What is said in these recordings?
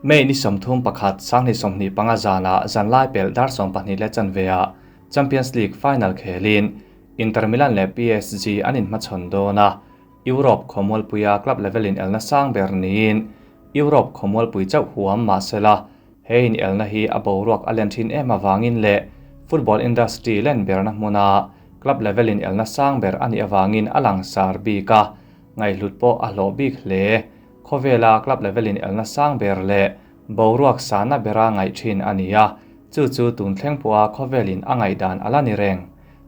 May ni 31, 2025 zanah zanlai pelh dar 12:15 ah Champions League final khelin Inter Milan leh PSG an inhmachhawn dawn a, Europe khawmualpuia club level inelna sang ber niin Europe khawmualpui chauh huam mahsela he inelna hi a boruak a len thin em avangin leh football industry len berna hmuna club level inelna sang ber a nih avangin a langsar bik a, ngaihhlut pawh a hlawh bik hle. Khawvela club level in elna sang ber leh boruak sana bera ngaih thin a ni a, chu chu tun thleng pawha khawvelin a ngaihdan a la ni reng.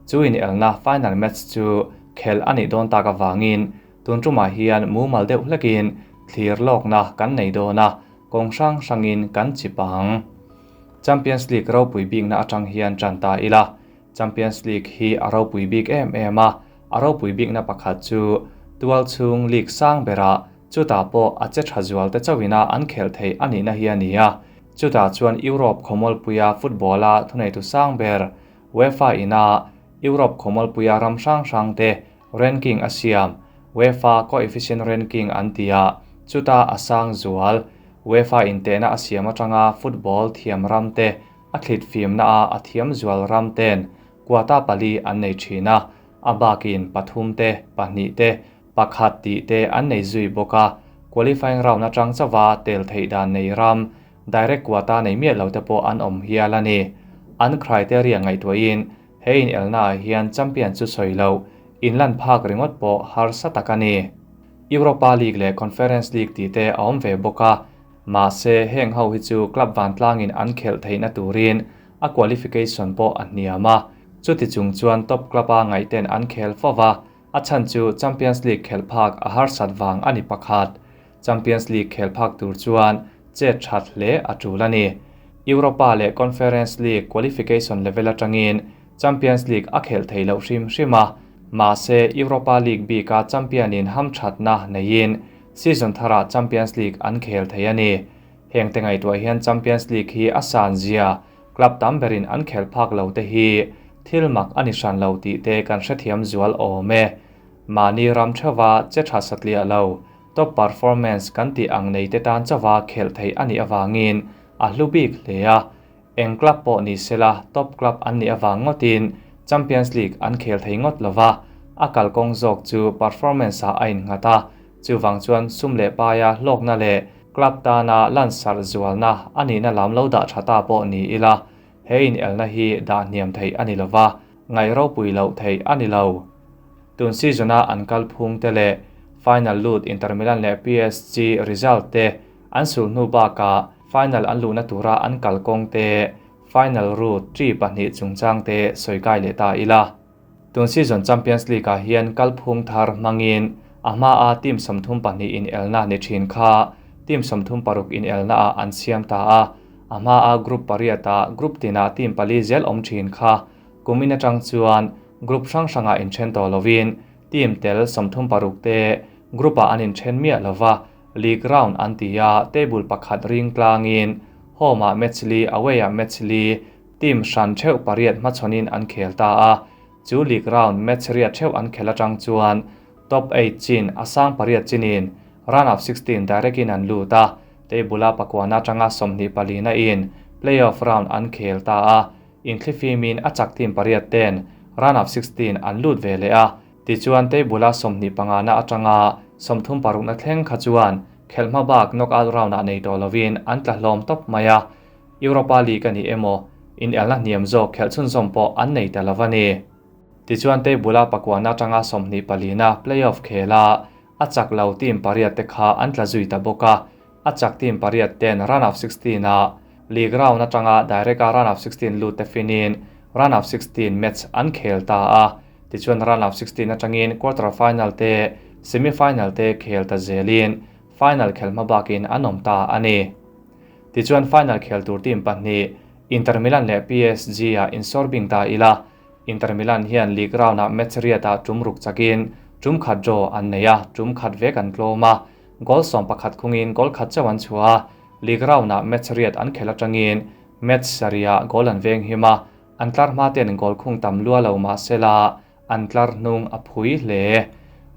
Chu in elna final match chu khel a nih dawn tak avangin tun tumah hian mumal deuh hlekin thlir lawkna kan nei dawn a, kawng hrang hrangin kan chip ang. Champions League ropui bikna atang hian tan ta ila. Champions League hi a ropui bik em em a, a ropui bikna pakhat chu tual chhung league sang berah chutah pawh a che tha zual te chauhina an khel thei a nihna hi a ni a. Chutah chuan Europe khawmualpuia football-a thuneitu sang ber UEFA ina Europe khawmualpuia ram hrang hrang te ranking a siam UEFA coefficient ranking an ti a, chuta a sang zual UEFA intehna a siam atanga football thiam ram te a thlit fimna a a thiam zual ram ten quota pali an nei thin a, a bakin pathum te, pahnih te, pakhat tih te an nei zui bawk a, qualifying round atang chawa tel theih dan nei ram direct quota nei miah lo te pawh an awm hial a ni. An criteria ngaihtuahin he in elna ah hian champion chu sawi lo, inlan phak ringawt pawh harsa tak a ni. Europa League leh Conference League tih te a awm ve bawk a, mahse heng ho hi chu club vantlangin an khelh theihna turin a qualification pawh a hniam a, chuti chung chuan top club a ngaihten an khel fova, a chhan chu Champions League khel phak a harsat wang a ni pakhat. Champions League khel phak tur chuan chet that hle a tul a ni. Europa leh Conference League qualification level atangin Champions League a khel thei lo hrim hrim a, mahse Europa League bika champion in ham thatna neiin season thara Champions League an khel thei a ni. Heng te ngaihtuah hian Champions League hi a san zia club tam berin an khel phak lo te hi thil mak ani hran lo tih te kan hrethiam zual awm e. Mani ram thewa che tha satliah lo top performance kan ti ang nei te tan chawa khel thei ani awangin a hlu bik hle a. Eng club pawh ni sela top club an ni awang ngotin Champions League an khel thei ngot lova a kalkawng zawk chu performance a ain ngata chuwang chuan sum leh paia hlawkna leh club tana lansar zualna ani na lam lo dah thata pawh ni ila he in elna hi dah hniam thei ani lova ngai ro pui lo thei ani lo. Tun season a an kal phung te leh final lut Inter Milan leh PSG result te an sul hnu baka final an luna tura an kalkawng te final route 3 pahnih chungchang te sawikai leh ta ila. Tun season Champions League ah hian kalphung thar hmangin a hma a team 32 in elna ni thin kha team 36 in elna a an siam ta a, a hma a group pariat a group tina team pali zel awm thin kha kumin atang chuan group hrang hranga in then to lovin team tel 36 te group a an in then miah lova league round an tia table pakhat ring tlangin home a match li away a match li team hran theuh pariat hmachhawnin an khel ta a, chu league round match riat theuh an khel atang chuan top 8 chin asang pariat chinin round of 16 direct in an lut a, table a pakwana atanga 24 na in playoff round an khel ta a, in thlifimin a chak team pariat ten round of 16 an lut ve le a, ti chuan table a 25 na atanga 36 na thleng kha chuan khelhma bak knockout round a nei to lovin an tla hlawm top mai a. Europa League ani emaw in elna hniam zawk khelh chhun zawm pawh an nei ta lova ni. Ti chuan table a pakwana atanga 24 na playoff khela a chak lo team pariat te kha an tla zui ta bawk a, a chak team pariat ten round of 16 a league round atanga direct a round of 16 lut te finin round of 16 match an khel ta a, ti chuan round of 16 atangin quarter final te semi final te khel ta zelin final khelhma bakin an awm ta ani. Ti chuan final khel tur team pahnih Inter Milan leh PSG a insorbing ta ila. Inter Milan hian league round a match riat a tum ruk chakin tum khat draw an nei a, tum khat vek an tlawm a, goal 11 khungin goal khat chaw an chhuah. League round a match riat an khel atangin match saria goal an veng hima, an tlar hma ten goal khung tam lua lo ma sela an tlar hnung a phui hle.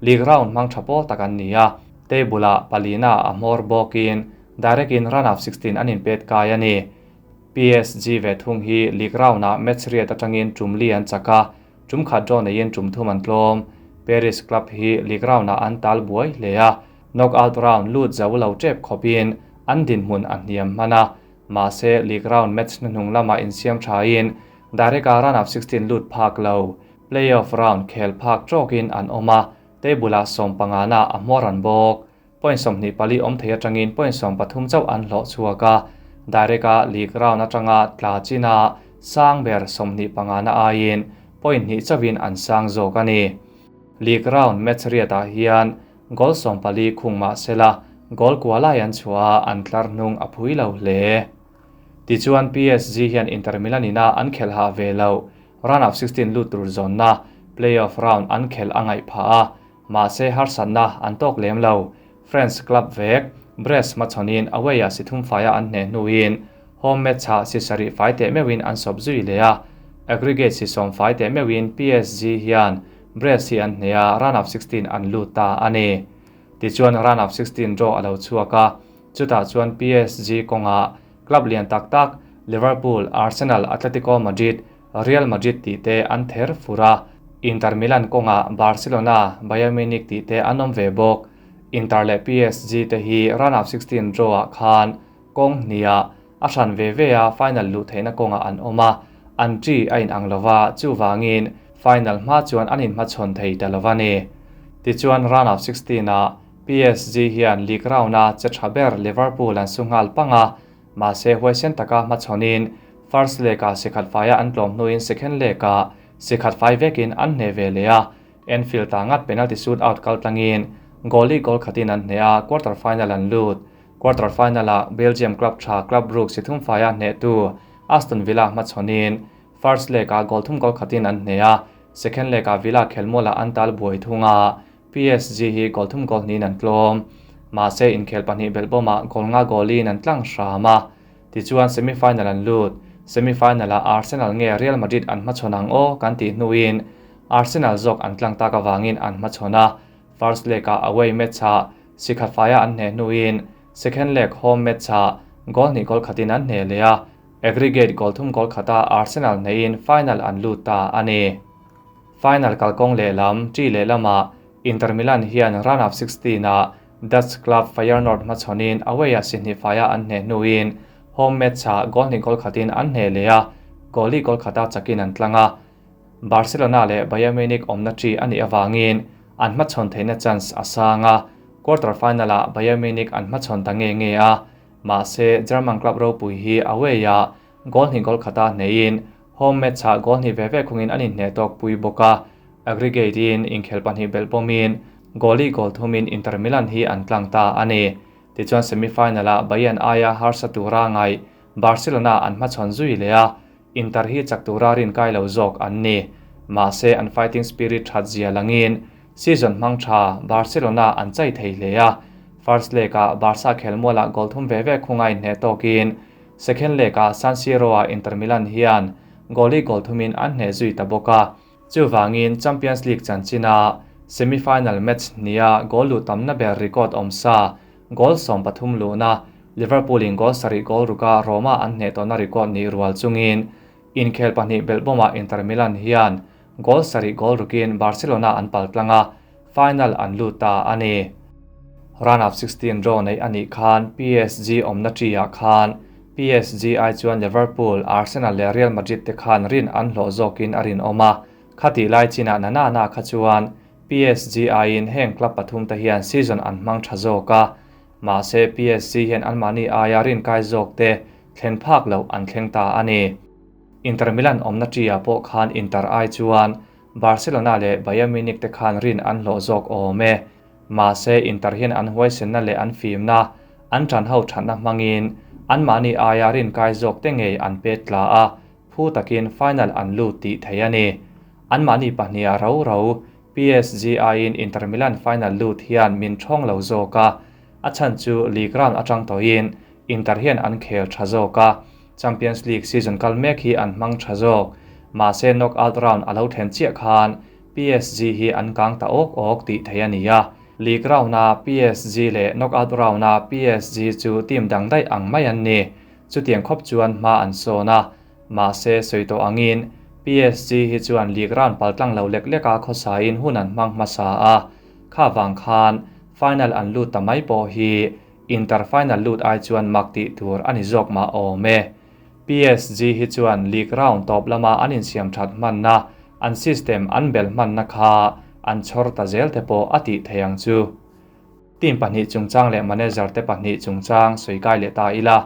League round mang thapo tak an ni a, table a palina a hmawr bawkin direct in round of 16 an inpet kai a ni. PSG ve thung hi league round-ah match riat atangin tum li an chak a, tum khat draw neiin tum thum an tlawm. Paris club hi league round-ah an tal buai hle a, knockout round lut zo lo tep khawpin an dinhmun a hniam hman a, mahse league round match hnuhnung lamah insiam thain direct a round of 16 lut phak lo, playoff round khel phak tawkin an awm a, table ah 15 na a hmawr an bawk. Point 24 awm thei atangin point 13 chauh an hlawh chhuak a, direct a league round atanga tla china sang ber 25 na aiin point hnih chauhin an sang zawk a ni. League round match riatah hian goal 14 khung mah sela goal kualai an chhuah an tlar hnung a phui lo hle. Tichuan PSG hian Inter Milan ina an khel ha ve lo, round of 16 lut tur zawn na playoff round an khel a ngaih pha a, mahse harsatna an tawk lem lo. France club vek Brest hmachhawnin away ah si thum faia an hne hnuin home match ah si sarih fai teh meuhin an sawp zui leh a, aggregate si sawm fai teh meuhin PSG hian Brest hi an hne a, round of 16 an lut ta a ni. Tichuan round of 16 draw a lo chhuak a, chutah chuan PSG kawnga club lian tak tak Liverpool, Arsenal, Atletico Madrid, Real Madrid tih te an ther fur a, Inter Milan kawnga Barcelona, Bayern Munich tih te an awm ve bawk. Inter leh PSG te hi round of 16 draw ah khan kawng hnia a hran ve ve a final luh theihna kawnga an awm a, an chi a inang lova, chuwangin final hma chuan an inhmachhawn thei ta lova ni. Tichuan round of 16 ah PSG hian league round a che tha ber Liverpool an su nghal panga, mahse huaisen taka hmachhawnin first leg ah sikhat faia an tlawm hnuin second leg ah sikhat fai vekin an hne ve leh a, Anfield ah ngat penalty shoot out kal tlangin goal-i goal khatin an hne a, quarter final an lut. Quarter final ah Belgium club tha Club Brugge si thum faia hne tu Aston Villa hmachhawnin first leg ah goal thum goal khatin an hne a, second leg ah Villa khelmual ah an tal buai thunga, PSG hi goal thum goal hnin an tlawm. Mahse inkhel pahnih belhbawmah goal nga goal-in an tlang hram a. Tichuan semi-final an lut. Semi-final ah Arsenal nge Real Madrid an hmachhawn ang aw kan tih hnuin Arsenal zawk an tlang tak awangin an hmachhawn a. First leg ah away match ah sikhat faia an hne hnuin second leg home match ah goal hnih goal khatin an hne leh a, aggregate goal thum goal khata Arsenal hneiin final an lut ta a ni. Final kalkawng lehlam chi lehlamah Inter Milan hian round of 16 ah Dutch club Feyenoord hmachhawnin away ah si hnih faia an hne hnuin home match ah goal hnih goal khatin an hne leh a, goal-i goal khata chakin an tlang a. Barcelona leh Bayern Munich awmna chi a nih awangin an hmachhawn theihna chance a sang a, quarter final ah Bayern Munich an hmachhawn ta nge nge a, mahse German club ropui hi away ah goal hnih goal khata hneiin home match ah goal hnih ve ve khungin an inhne tawk pui bawk a, aggregate in inkhel pahnih belhbawmin goal-i goal thumin Inter Milan hi an tlang ta a ni. Tichuan semi-final ah Bayern aia harsa tura ngai Barcelona an hmachhawn zui leh a, Inter hi chak tura rin kai lo zawk an ni. Mahse an fighting spirit that zia langin season hmang tha Barcelona an chai thei hle a, first leg ah Barca khelmualah goal thum ve ve khunga inhne tawkin second leg ah San Siro ah Inter Milan hian goal-i goal thumin an hne zui ta bawk a. Chuwangin Champions League chanchina semi-final match nia goal lu tamna ber record awm sa goal 13 lu na Liverpool in goal sarih goal ruka Roma an hne tawhna record ni rual chungin inkhel pahnih belhbawmah Inter Milan hian goal sarih goal rukin Barcelona an pal tlanga, final an lut ta a ni. Round of 16 draw nei a nih khan PSG awmna chi ah khan PSG ai chuan Liverpool, Arsenal leh Real Madrid te khan rin an hlawh zawkin a rin awm a, khati lai chinah nana na kha chuan PSG aiin heng club pathum te hian season an hmang tha zawk a, mahse PSG hian anmahni aia rin kai zawk te thlen phak loh an thleng ta a ni. Inter Milan awmna chi ah pawh khan Inter ai chuan Barcelona leh Bayern Munich te khan rin an hlawh zawk awm e. Mahse Inter hian an huaisenna leh an fimna an than ho thatna hmangin anmahni aia rin kai zawk te ngei an pet tla a, phu takin final an lut tih thei a ni. Anmahni pahnih ro ro PSG aiin Inter Milan final lut hian min thawng lo zawk a, a chan chu league round atang tawhin Inter hian an khel tha zawk a, Champions League season kal mek hi an hmang tha zawk. Mahse knockout round a lo thlen chiah khan PSG hi an kang ta awk awk tih thei a ni a. League round-a PSG leh knockout round-a PSG chu team dang daih ang mai an ni. Chutiang khawp chuan hma an sawn a, mahse sawi tawh angin PSG hi chuan league round paltlang lo lek leka khawsain hun an hmang hmasa a, kha vang khan final an lut ta mai pawh hi Inter final lut ai chuan mak tih tur a ni zawk mah awm e. PSG hi chuan league round tawp lama an insiam that hmanna, an system an bel hmanna kha an chhawr ta zel te pawh a tih theih ang chu. Team pahnih chungchang leh manager te pahnih chungchang sawi kai leh ta ila,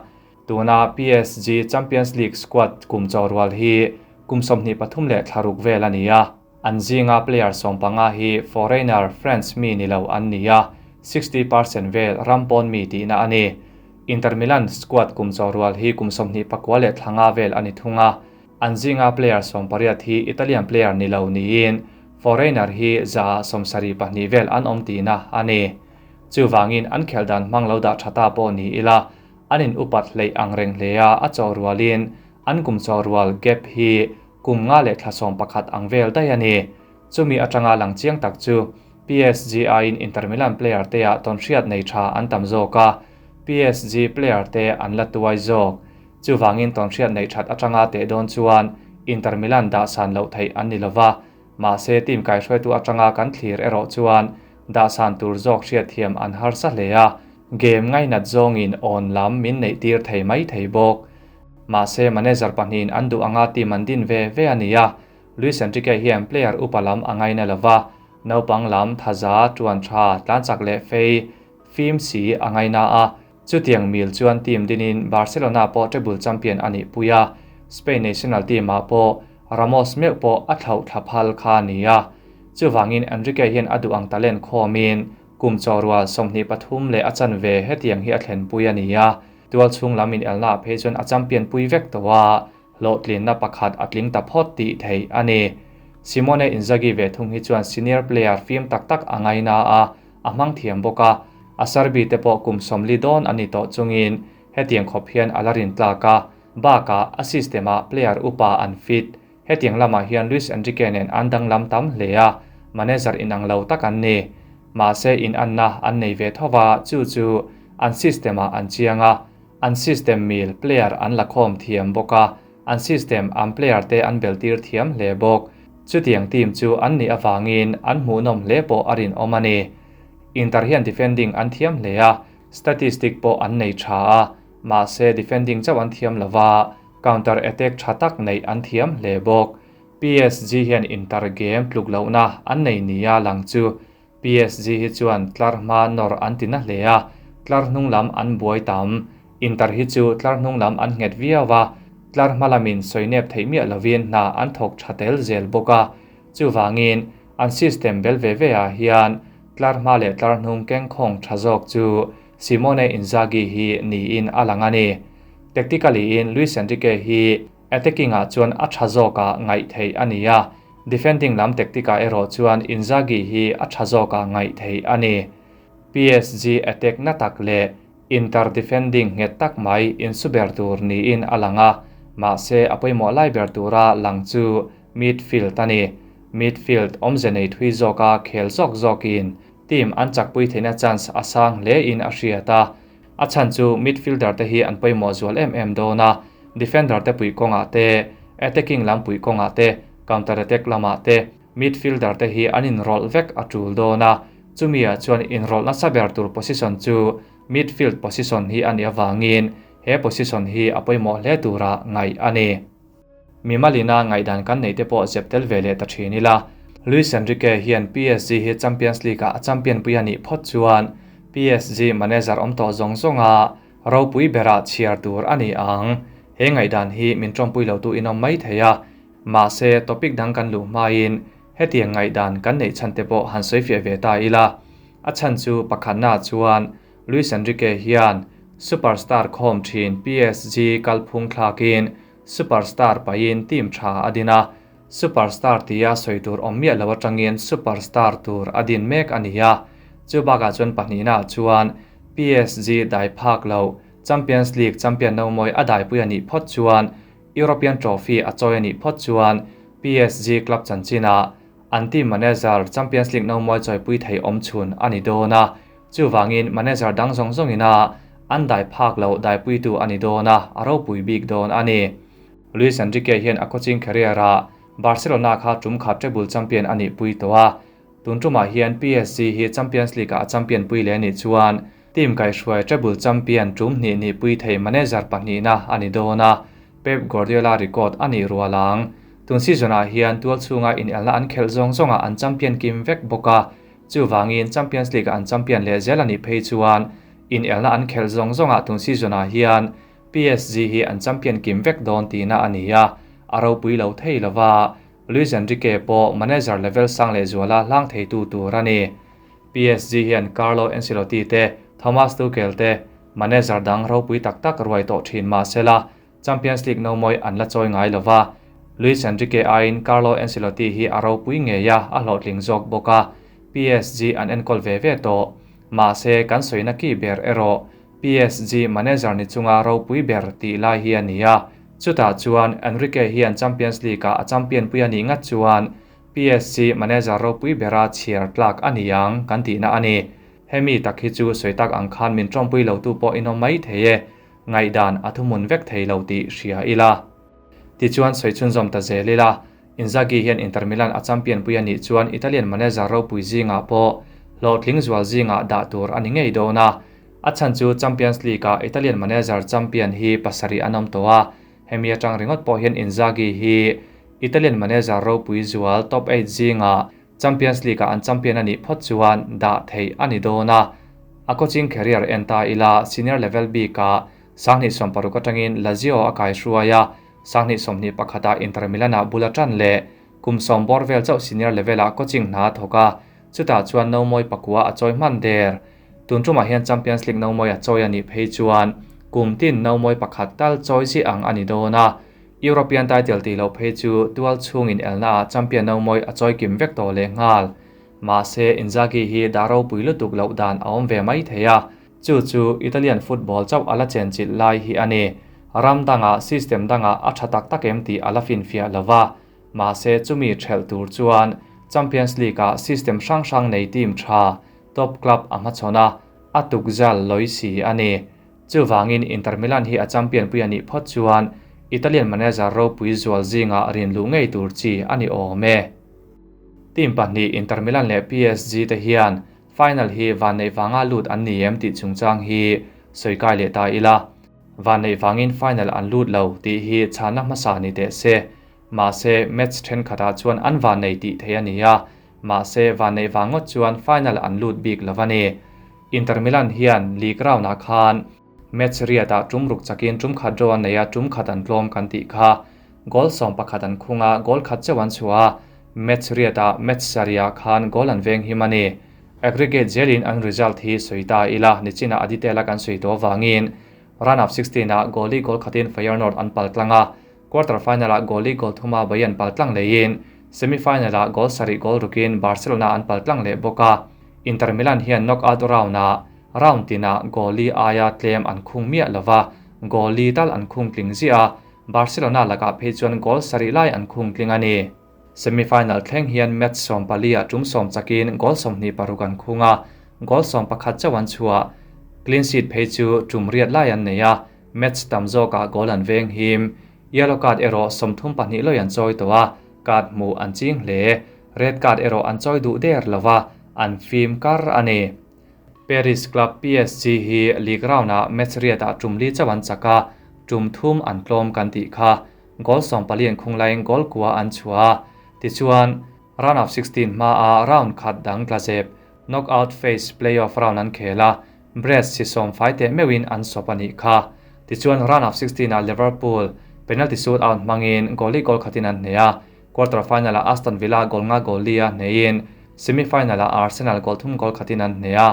tuna PSG Champions League squad kum chaw rual hi kum 23 leh thlaruk vel a ni a. An zinga player 15 hi foreigner French mi ni lo an ni a, 60% vel rampawn mi tihna a ni. Inter Milan squad kum chaw rual hi kum 29 leh thlanga vel a ni thunga. An zinga player 18 hi Italian player ni lo niin foreigner hi za 72 vel an awm tihna a ni. Chuwangin an kheldan hmang lo dah thata pawh ni ila anin upat hlei ang reng hlea a chaw rualin an kum chaw rual gap hi kum nga leh thla 11 ang vel dai a ni. Chumi atanga lang chiang tak chu PSG in Inter Milan player te a ton hriat nei tha an tam zawk a, PSG player te an la tuai zawk. Chuwangin ton hriat nei that atanga te dawn chuan Inter Milan dah san lo thei an ni lova, mahse team kai hruai tu atanga kan thlir erawh chuan dah san tur zawk hriat thiam an har sa hle a, game ngai nat zawngin on lam min nei tir thei mai thei bawk. Mahse manager pahnin an duh anga team an din ve ve ania. Luis Enrique hian player upa lam angai na lova, naupang lam thaza tuan tha tlanchak leh fei film si angai na a. Chutiang mil chuan team dinin Barcelona pawh treble champion ani puia. Spain national team ah pawh Ramos meuh pawh a thlauh thlaphal kha nia. Chuwangin Enrique hian a duh ang talent khawmin kum chaw rual 23 leh a chanve hetiang hi a thlen pui ania. Tual chung lamin elna phei chuan a champion pui vek towa hlawhtlin na pakhat a tling ta phawt tih thei ani. Simone Inzaghi ve thung hi chuan senior player film tak tak angai na a, a hmang thiam bawk a, a Serbi te pawh kum 40 dawn ani tawh chungin hetiang khawp hian a la rin tlak a, bakah a system ah player upa an fit. Hetiang lamah hian Luis Enrique nen an danglam tam hle a, manager inang lo tak an ni. Mahse in anna an nei ve thova chu chu an system ah an chiang a, an system mil player an la khawm thiam bawk a, an system an player te an bel tir thiam hle bawk. Chutiang team chu an ni awangin an hmuhnawm hle pawh a rin awm ani. Inter hian defending an thiam hle a, statistic pawh an nei tha a, mahse defending chauh an thiam lova, counter attack tha tak nei an thiam hle bawk. PSG hian Inter game tluk lohna an nei nia lang chu PSG hi chuan tlar hma nor an ti na hle a, tlar hnung lam an buai tam. Inter hi chu tlar hnung lam an nghet viawa, tlar hma lamin soinep thei miah lovin hna an thawk tha tel zel bawk a. Chuwangin an system bel ve ve ah hian tlar hma leh tlar hnung keng khawng tha zawk chu Simone Inzaghi hi niin a lang ani. Tactically in Luis Enrique hi attacking ah chuan a tha zawk a ngaih thei ani a, defending lam tactic ah erawh chuan Inzaghi hi a tha zawk a ngaih thei ani. PSG attack na tak leh Inter defending nghet tak mai insuber tur niin a lang a, mahse a pawimawh lai ber tura lang chu midfield ani. Midfield awmze nei thui zawk a khel zawk zawkin team an chakpui theihna chance a sang hle in a hriat a. A chan chu midfielder te hi an pawimawh zual em em dawn a, defender te pui kawngah te, attacking lam pui kawngah te, counter attack lamah te, midfielder te hi an inrawlh vek a tul dawn a. Chumi ah chuan inrawlh nasa ber tur position chu midfield position hi ani awangin he position hi a pawimawh hle tura ngaih ani. Mimalina ngaihdan kan nei te pawh zep tel ve leh ta thin ila. Luis Enrique hian PSG hi Champions League ah a champion pui ani phawt chuan PSG manager awm tawh zawng zawnga ropui berah chhiar tur ani ang. He ngaihdan hi min tawmpui lo tu in awm mai thei a, mahse topic dang kan luh hmain hetiang ngaihdan kan nei chan te pawh han sawi fiah ve ta ila. A chan chu pakhatna chuan Luis Enrique hian superstar khawm thin PSG kalphung thlakin superstar pain team tha adina. Superstar tia soi tur awm miah lo atangin superstar tur adin mek ania. Chu bakah chuan pahnihna chuan PSG dai phak lo Champions League champion no moi a dai pui ani phawt chuan European Trophy a chawi ani phawt chuan PSG club chanchina An team manager Champions League nomawi chawipui thei awm chhun a ni dawn a, chuvangin manager dang zawng zawngin a an dai phak loh daipuitu a ni dawn a, a ropui bik dawn a ni. Luis Enrique hian a coaching career ah Barcelona kha tum khat treble champion a nihpui tawh a, tun tumah hian PSG hi Champions League ah a champion pui leh a nih chuan team kaihhruai treble champion tum hnih nihpui thei manager pahnihna a ni dawn a, Pep Guardiola record a nih rual ang. Tun season ah hian tual chhunga inelna an khelh zawng zawngah an champion kim vek bawk a, chuvangin Champions League ah an champion leh zel a nih phei chuan inelna an khelh zawng zawngah tun season ah hian PSG hi an champion kim vek dawn tihna a ni a, a ropui lo thei lo va, Luis Enrique pawh manager level sang lehzuala hlang theitu tur a ni. PSG hian Carlo Ancelotti te, Thomas Tuchel te manager dang ropui tak tak ruai tawh thin mah sela, Champions League nomawi an la chawi ngai lo va, Luis Enrique aiin Carlo Ancelotti hi a ropui ngei a, a hlawhtling zawk bawk a, PSG an enkawl ve ve tawh. Mahse, kan sawina ki ber erawh PSG manager ni chunga ropui ber tih lai hi a ni a, chutah chuan Enrique hian Champions League-ah a champion pui a nih ngat chuan PSG manager ropui bera chhiar tlak a ni ang kan tihna a ni. Hemi tak hi chu sawi tak ang khan min tawmpui lotu pawh in awm mai thei e, ngaihdan a thuhmun vek thei lo tih hria ila. Tichuan sawi chhunzawm ta zel ila, Inzaghi hian Inter Milan a champion pui a nih chuan Italian manager ropui zingah pawh hlawhtling zual zingah dah tur a ni ngei dawn a. A chhan chu Champions League-ah Italian manager champion hi pasarih an awm tawh a, hemi atang ringawt pawh hian Inzaghi hi Italian manager ropui zual top eight zingah Champions League-ah an champion a nih phawt chuan dah theih a ni dawn a. A coaching career en ta ila senior level bikah 2016 atangin Lazio a kaihruai a, 2021-ah Inter Milan-ah bul a tan leh kum sawm bawr vel chauh senior level-ah coaching hna a thawk a, chutah chuan nomawi pakua a chawi hman der. Tun tumah hian Champions League nomawi a chawi a nih phei chuan kum tin nomawi pakhat tal chawi zih ang a ni dawn a, European title tih loh phei chu tual chhungin elnaah champion nomawi a chawi kim vek tawh lehnghal. Mahse, Inzaghi hi dah ropui lutuk loh dan a awm ve mai thei a, Chu chu Italian football chauh a la chenchilh lai hi a ni. Ram dangah system dangah a tha tak tak em tih a la finfiah lo va. Mahse chumi thelh tur chuan Champions League-ah system hrang hrang nei team tha, top club a hmachhawn a, a tukzal lawi si a ni. Chuvangin Inter Milan hi a champion pui a nih phawt chuan Italian manager ropui zual zingah rin luh ngei tur chi a ni awm e. Team pahnih Inter Milan leh PSG te hian Final hi vanneih vanga lut an ni em tih chungchang hi sawi kai leh ta ila. Vanneih vangin final an lut lo tih hi chhanna hmasa ni teh se. Mahse, match thenkhatah chuan an vannei tih theih a ni a, mahse vanneih vang ngawt chuan final an lut bik lo a ni. Inter Milan hian league round-ah khan match riatah tum ruk chakin tum khat draw an nei a, tum khat an tlawm kan tih kha. Goal sawm pakhat an khung a, goal khat chauh an chhuah a, match riatah match sarihah khan goal an veng him a ni. Aggregate zelin an result hi sawi ta ila, nichinah a detail a kan sawi tawh avangin round of 16 ah goalie goal khatin Feyenoord an pal tlang a, quarter final ah goalie goal thuma Bayern pal tlang leiin semi final ah goal sarih goal rukin Barcelona an pal tlang leh bawk a. Inter Milan hian knockout round ah round tinah goalie aia tlem an khung miah lova, goalie tal an khung tling ziah a, Barcelona lakah phei chuan goal sarih lai an khung tling a ni. Semi-final thleng hian match 14 ah tum sawm chakin goal 26 an khung a, goal 11 chauh an chhuah. Clean sheet phei chu tum riat lai an nei a, match tam zawkah goal an veng him. Yellow card erawh 32 lawi an chawi tawh a, card hmuh an ching hle. Red card erawh an chawi duh der lo va, an fim kar a ni. Paris club PSG hi league round-ah match riatah tum li chauh an chak a, tum thum an tlawm kan tih kha. Goal 14 an khung laiin goal kua an chhuah a, tichuan round of 16 hmaa round khat dang tla zep, knockout phase play-off round an khel a, Brest si sawm fai teh meuhin an sawp a nih kha. Tichuan round of 16 ah Liverpool penalty shootout hmangin goalie goal khatin an hneh a, Quarter final-ah Aston Villa goal nga goal li a hneihin semi final-ah Arsenal goal thum goal khatin an hneh a.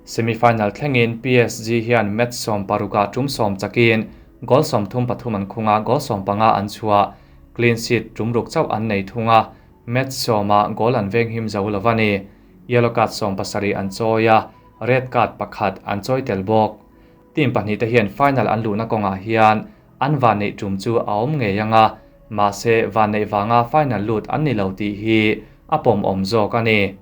Semi final thlengin PSG hian match 16 ah tum sawm chakin goal 33 an khung a, goal 15 an chhuah. Clean sheet tum ruk chauh an nei thung a, match 10 ah goal an veng him zo lo a ni. Yellow card 17 an chawi a, red card pakhat an chawi tel bawk. Team pahnih te hian final an luhna kawngah hian an vanneih tum chu a awm ngei ang a, mahse vanneih vanga final lut an ni lo tih hi a pawmawm zawk a ni.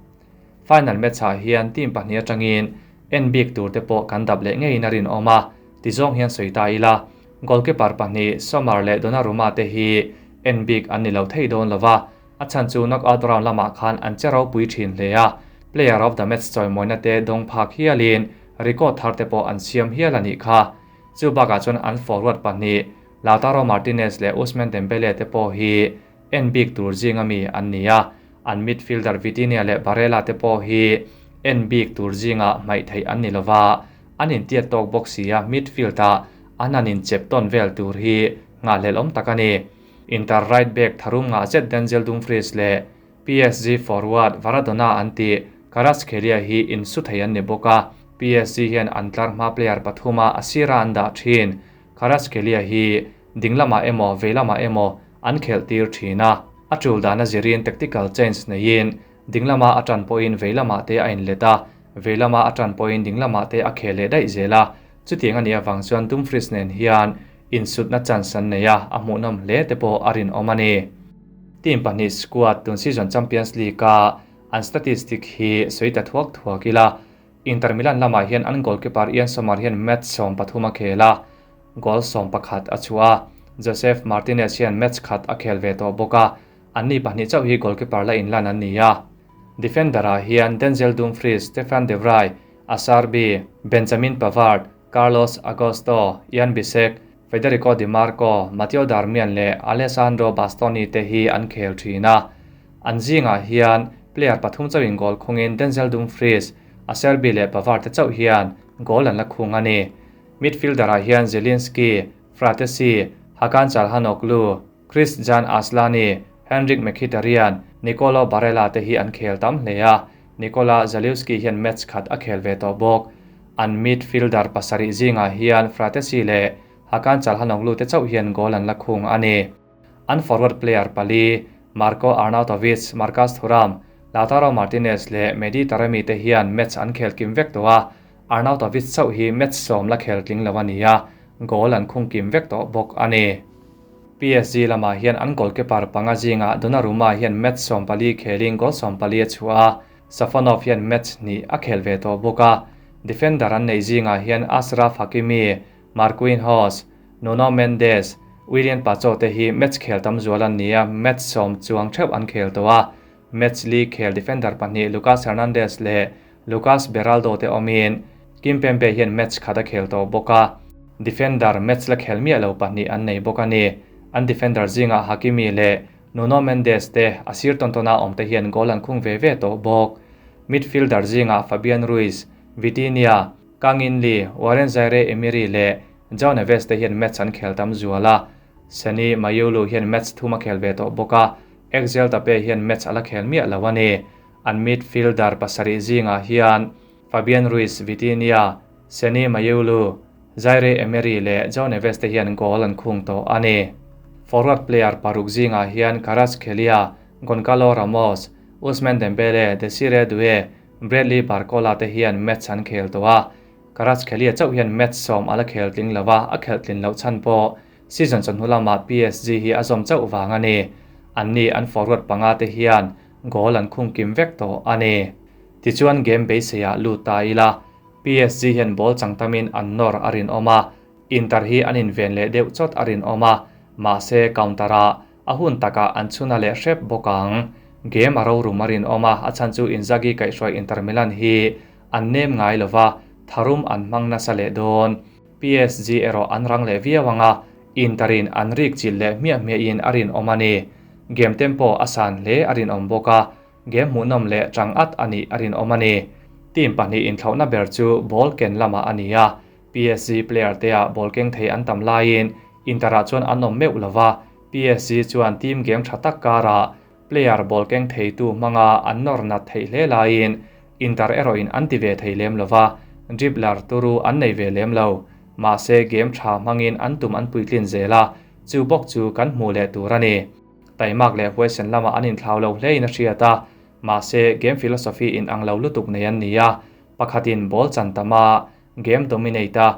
Final match-ah hian team pahnih atangin en bik tur te pawh kan dap leh ngeiin a rinawm a, ti zawng hian sawi ta ila, goalkeeper pahnih Sommer leh Donnarumma te hi en bik an ni lo thei dawn lo va, a chhan chu knockout round lamah khan an che ropui thin hle a, player of the match chawimawina te dawng phak hialin record thar te pawh an siam hial a nih kha. Chu bakah chuan an forward pahnih Lautaro Martinez leh Ousmane Dembele te pawh hi en bik tur zinga mi an ni a, an midfielder Vitinha leh Barella te pawh hi en bik tur zinga hmaih theih an ni lova, an intiat tawk bawk si a, midfield ah an han inchep tawn vel tur hi nghahhlelhawm tak a ni. Inter right back tharum ngah zet Denzel Dumfries leh PSG forward Varadona an tih Kvaratskhelia hi insu thei an ni bawk a, PSG hian an tlar hma player pathuma a sira an dah thin. Kvaratskhelia hi ding lamah emaw vei lamah emaw an khelh tir thin a, a tul dana zirin tactical change neiin ding lama a tan pawhin vei lamah te a inlet a, vei lama a tan pawhin ding lamah te a khel leh daih zel a, chutiang a nih avang chuan Dumfries nen hian insutna chance an nei a, a hmuhnawm hle te pawh a rinawm a ni. Team pahnih squad tun season Champions League-a an statistic hi sawi ta thuak thuak ila, Inter Milan lamah hian an goalkeeper Ian Sommer hian match 13 a khel a, goal 11 a chhuah a, Josef Martinez hian match khat a khel ve tawh bawk a, anni pahnih chauh hi goalkeeper la inlan an ni a. Defender-ah hian Denzel Dumfries, Stefan de Vrij, Acerbi, Benjamin Pavard, Carlos Augusto, Yann Bisseck, Federico Dimarco, Matteo Darmian leh Alessandro Bastoni te hi an khel thin a. An zingah hian player pathum chauhin goal khungin Denzel Dumfries, Acerbi leh Pavard te chauh hian goal an la khung a ni. Midfielder-ah hian Zielinski, Frattesi, Hakan Calhanoglu, Kristjan Asllani, Henrikh Mkhitaryan, Nicolo Barella te hi an khel tam hle a, Nikola Zalewski hian match khat a khel ve tawh bawk. An midfielder pasarih zingah hian Frattesi leh Hakan Calhanoglu te chauh hian goal an la khung a ni. An forward player pali, Marko Arnautovic, Marcus Thuram, Lautaro Martinez leh Mehdi Taremi te hian match an khel kim vek tawh a, Arnautovic chauh hi match sawm la khel tling lo a ni a, goal an khung kim vek tawh bawk a ni. PSG lamah hian an goalkeeper panga zingah Donnarumma hian match 14 khelin goal 14 a chhuah a, Safonov hian match hnih a khel ve tawh bawk a. Defender an neih zingah hian Achraf Hakimi, Marquinhos, Nuno Mendes, Willian Pacho te hi match khel tam zual an ni a, match sawm chuang theuh an khel tawh a. Match li khel defender pahnih Lucas Hernandez leh Lucas Beraldo te awmin Kimpembe hian match khat a khel tawh bawk a. Defender match la khel miah lo pahnih an nei bawk a ni. An defender zingah Hakimi leh Nuno Mendes te a sir tawn tawna awm te hian goal an khung ve ve tawh bawk. Midfielder zingah Fabian Ruiz, Vitinha, Kang In Lee, Warren Zaire Emery leh João Neves te hian match an khel tam zual a. Senny Mayulu hian match thum a khel ve tawh bawk a, Axel Tape hian match a la khel miah lo a ni. An midfielder pasarih zingah hian Fabian Ruiz, Vitinha, Senny Mayulu, Zaire Emery leh João Neves te hian goal an khung tawh a ni. Forward player paruk zingah hian Kvaratskhelia, Goncalo Ramos, Ousmane Dembele, Desire Doue, Bradley Barcola te hian match an khel tawh a. Kvaratskhelia chauh hian match sawm a la khel tling lo a, a khelh tlin loh chhan pawh season chawhnu lamah PSG hi a zawm chauh vang a ni. Anni an forward panga te hian goal an khung kim vek tawh a ni. Tichuan game beiseiah lut ta ila, PSG hian ball chang tamin an nawr a rinawm a, Inter hi an inven leh deuh chawt a rinawm a, mahse counter-ah a hun takah an chhuna leh hrep bawk ang. Game a rorum a rinawm a, a chhan chu Inzaghi kaihhruai Inter Milan hi an nem ngai lova, tharum an hmang nasa leh dawn. PSG erawh an rang leh viau ang a, Interin an rik chilh leh hmiah hmiahin a rinawm a ni. Game tempo a san hle a rinawm bawk a, game hmuhnawm leh tang at a nih a rinawm a ni. Team pahnih inthlauhna ber chu ball ken lamah a ni a, PSG player te ah ball keng thei an tam laiin Inter-ah chuan an awm meuh lova, PSG chuan team game tha tak karah player ball keng theitu hmanga an nawr nat theih hle laiin Inter erawhin an ti ve thei lem lova, dribbler turu an nei ve lem lo. Mahse game tha hmangin an tum an puitlin zel a, chu bawk chu kan hmuh leh tur a ni. Taimak leh huaisen lamah an inthlau lo hlein a hriat a, mahse game philosophy in ang lo lutuk nei an ni a, pakhatin ball chan tam a, game dominate a,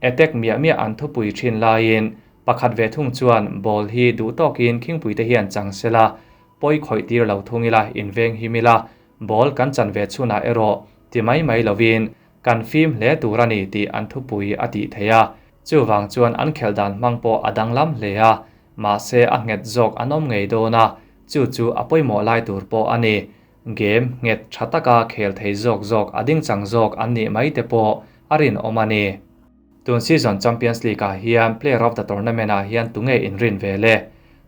attack miah miah an thupui thin laiin pakhat ve thung chuan ball hi duh tawkin khingpui te hian chang sela. pawi khawih tir lo thung ila, inveng him ila, ball kan chan ve chhunah erawh ti mai mai lovin kan fim hle tur a ni tih an thupui a tih theih a. Chuvang chuan an khelh dan hmang pawh a danglam hle a, mahse a nghet zawk an awm ngei dawn a, chu chu a pawimawh lai tur pawh a ni. Game nghet tha taka khel thei zawk zawk a dingchang zawk an nih mai te pawh a rinawm a ni. Tun season Champions League ah hian Player of the Tournament ah hian tunge inrin ve le?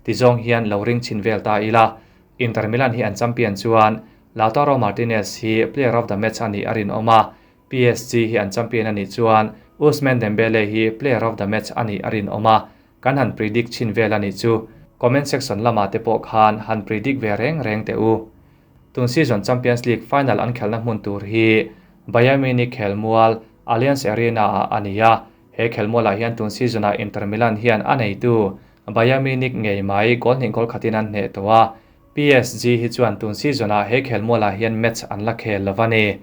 Ti zawng hian lo ring chhin vel ta ila, Inter Milan hi an champion chuan Lautaro Martinez hi Player of the Match a nih a rinawm a, PSG hi an champion a nih chuan Ousmane Dembele hi Player of the Match a nih a rinawm a, kan han predict chhin vel a nih chu. Comment section lamah te pawh khan han predict ve reng reng teh u. Tun season Champions League final an khelhna hmun tur hi Bayern Munich khelmual Allianz Arena ah a ni a, he khelmualah hian tun season ah Inter Milan hian a neitu Bayern Munich ngei mai goal hnih goal khatin an hneh tawh a, PSG hi chuan tun season ah he khelmualah hian match an la khel lo a ni.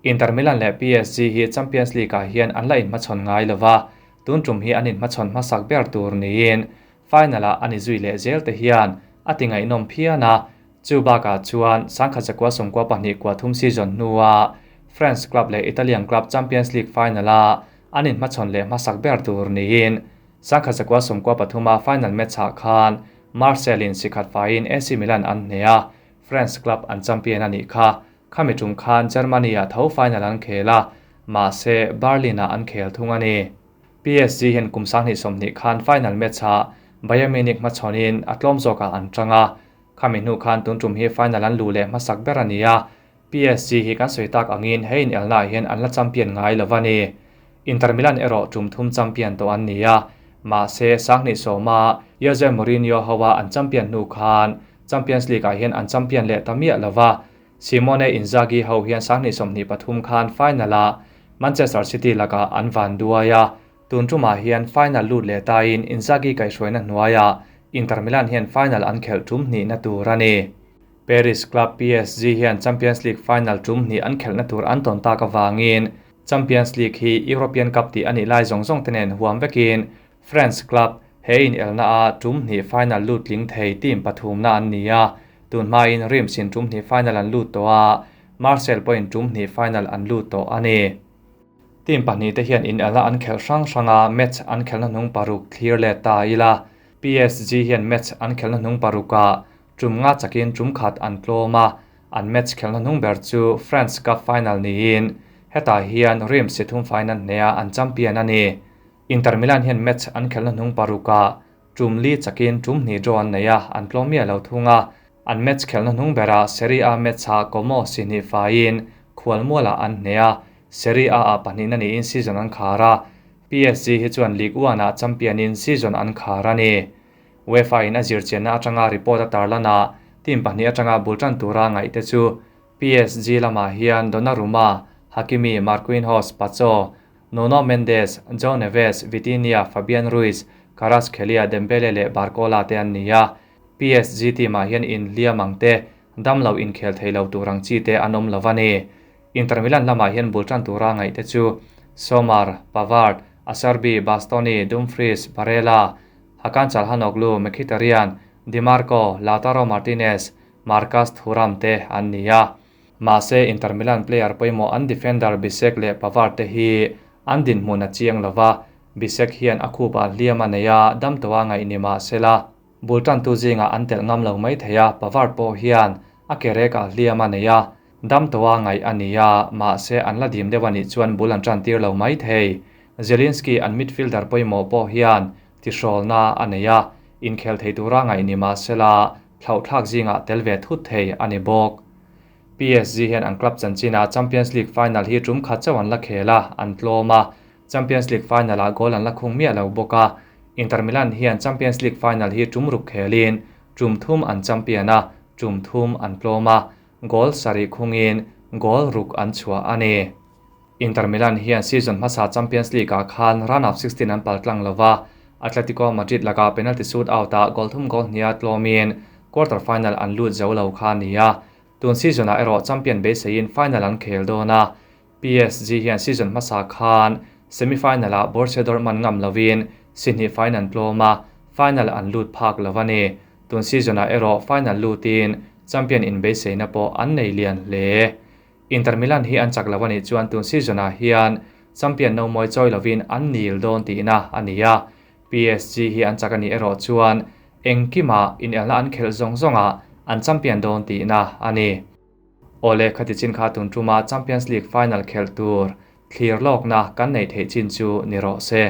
Inter Milan leh PSG hi Champions League ah hian an la inhmachhawn ngai lo va, tun tum hi an inhmachhawn hmasak ber tur niin final ah a ni zui leh zel te hian a ti ngaihnawm phian a, Chu bakah chuan sangkhat zakua sawmkua pahnih kua thum season hnua France club leh Italian club Champions League final-a an inhmachhawn leh hmasak ber tur niin sangkhat zakua sawmkua pathuma final match-ah khan Marseille-in sikhat faiin AC Milan an hneh a, France club an champion a nih kha. Khami tum khan Germany-ah tho final an khel a, mahse Berlin-ah an khel thung a ni. PSG hian kum sanghnih 20 khan final match-ah Bayern Munich hmachhawnin a tlawm zawkah an tang a, Khami hnu khan tun tum hi final an luh leh hmasak ber a ni a, PSG hi kan sawi tak angin he inelnaah hian an la champion ngai lo a ni. Inter Milan erawh tum thum champion tawh an ni a, mahse sanghnih sawma Jose Mourinho hoa an champion hnu khan Champions League-ah hian an champion leh ta miah lo va, Simone Inzaghi ho hian sanghnih 23 khan final-ah Manchester City lakah an van duai a, Tun tumah hian final lut leh tain Inzaghi kaihhruaina hnuaiah Inter Milan hian final an khelh tum hnihna tur a ni. Paris club PSG hian Champions League final tum hnih an khelhna tur an tawn tak avangin Champions League hi European Cup tih a nih lai zawng zawng te nen huam vekin France club he inelna a tum hnih final lut tling thei team pathumna an ni a, tun hmain Reims in tum hnih final an lut tawh a, Marseille pawhin tum hnih final an lut tawh a ni. Team pahnih te hian inelna an khelh hrang hrang a, match an khelhna hnung paruk thlir let ta ila. PSG hian match an khelhna hnung parukah tum nga chakin tum khat an tlawm a, an match khelhna hnung ber chu France Cup final niin hetah hian Reims si thum final hneha an champion a ni. Inter Milan hian match an khelhna hnung parukah tum li chakin tum hnih draw an nei a, an tlawm miah lo thung a. An match khelhna hnung berah Serie A match-ah Como si hnih faiin khualmualah an hneh a, Serie A-ah pahnihna niin season an khar a, PSG hi chuan Ligue 1-ah champion-in season an khar a ni. UEFA-in a zirchianna atanga report a tarlanah team pahnih atanga bul tan tura ngaihte chu PSG lamah hian Donnarumma, Hakimi, Marquinhos, Pacho, Nuno Mendes, João Neves, Vitinha, Fabian Ruiz, Kvaratskhelia, Dembele leh Barcola te an ni a. PSG team-ah hian inhliam ang te, damlo inkhel thei lo tur ang chi te an awm lo a ni. Inter Milan lamah hian bul tan tura ngaihte chu Sommer, Pavard, Acerbi, Bastoni, Dumfries, Barella, Hakan Calhanoglu, Mkhitaryan, Dimarco, Lautaro Martinez, Marcus Thuram te an ni a. Mahse Inter Milan player pawimawh an defender Bisseck leh Pavard te hi an dinhmun a chiang lo va, Bisseck hian a khupa hliam a nei a, dam tawha ngaih ni mahsela bul tantu zingah an telh ngam lo mai thei a, Pavard pawh hian a ke rekah hliam a nei a, dam tawha ngaih a ni a, mahse an la dim deuh a nih chuan bul an tan tir lo mai thei. Zielinski an midfielder pawimawh pawh hian tihrawlna a nei a, inkhel thei tura ngaih ni mahsela thlauhthlak zingah tel ve thut thei a ni bawk. PSG hian an club chanchinah Champions League final hi tum khat chauh an la khel a, an tlawm a, Champions League final-ah goal an la khung miah lo bawk a. Inter Milan hian Champions League final hi tum ruk khelin tum thum an champion a, tum thum an tlawm a, goal sarih khungin goal ruk an chhuah a ni. Inter Milan hian season hmasa Champions League-ah khan round of 16 an paltlang lo va, Atletico Madrid lakah penalty shootout-ah goal thum goal hnia tlawmin quarter final an lut zo lo kha a ni a. Tun season-ah erawh champion beiseiin final an khel dawn a, PSG hian season hmasa khan semi-final-ah Borussia Dortmund ngam lovin si hnih faiin an tlawm a, final an lut phak lo a ni. Tun season-ah erawh final lutin champion inbeiseina pawh an nei lian hle. Inter Milan hi an chak lo a nih chuan tun season-ah hian champion no mawi chawi lovin an nil dawn tihna a ni a. PSG hi an chak a nih erawh chuan engkimah inelna an khelh zawng zawngah an champion dawn tihna a ni. Awle khati chin kha tun tuma Champions League final khelh tur thlir lawkna kan neih theih chin chu ni rawh se.